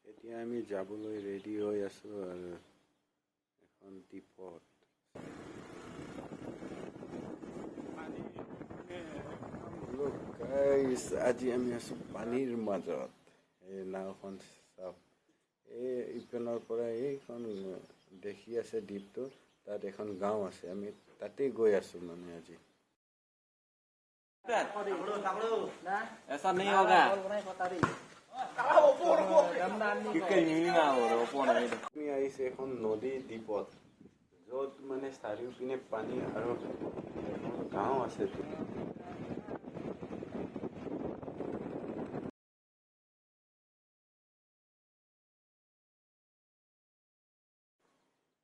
এতিয়া আমি যাবলৈ ৰেডি হৈ আছোঁ আৰু এখন দ্বীপত। Look guys, আজি আমি আছোঁ পানীৰ মাজত। এই নাওখন চাওক। এই ইপিনৰ পৰা এইখন দেখি আছে দ্বীপটো, তাত এখন গাঁও আছে। আমি তাতেই গৈ আছোঁ মানে আজি। ऐसा नहीं होगा। আমি আহিছোঁ এখন নদী দ্বীপত, য'ত মানে চাৰিওপিনে পানী আৰু এখন গাঁও আছে।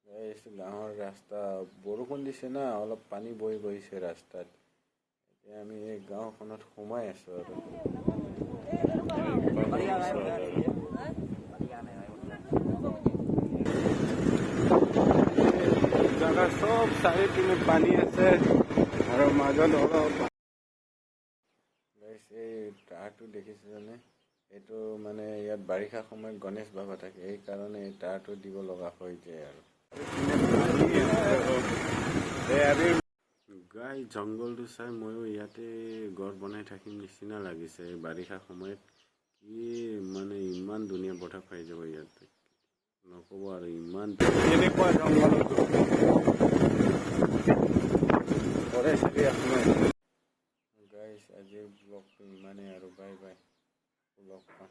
এই গাঁৱৰ ৰাস্তা, বৰষুণ দিছে না, অলপ পানী বৈ গৈছে ৰাস্তাত। এতিয়া আমি এই গাঁওখনত সোমাই আছো আৰু পানী ওচৰত আৰু। জাগা চব চাৰিপিনে পানী আছে আৰু মাজত অলপ। Guys, এই তাঁৰটো দেখিছেনে? এইটো মানে ইয়াত বাৰিষা সময়ত গণেশ বাবা থাকে, সেইকাৰণে এই তাঁৰটো দিব লগা হৈ যায়। আৰু গাই জংঘলটো চাই ময়ো ইয়াতে ঘৰ বনাই থাকিম নিচিনা লাগিছে। এই বাৰিষা সময়ত কি মানে ইমান ধুনীয়া বতাহ পাই যাব ইয়াত, নক'ব আৰু। ইমান কেনেকুৱা জংঘলতো চৰাই সোমাই। গাইছ, আজিৰ ব্লগটো ইমানেই আৰু। বাই বাই, লগ পাম।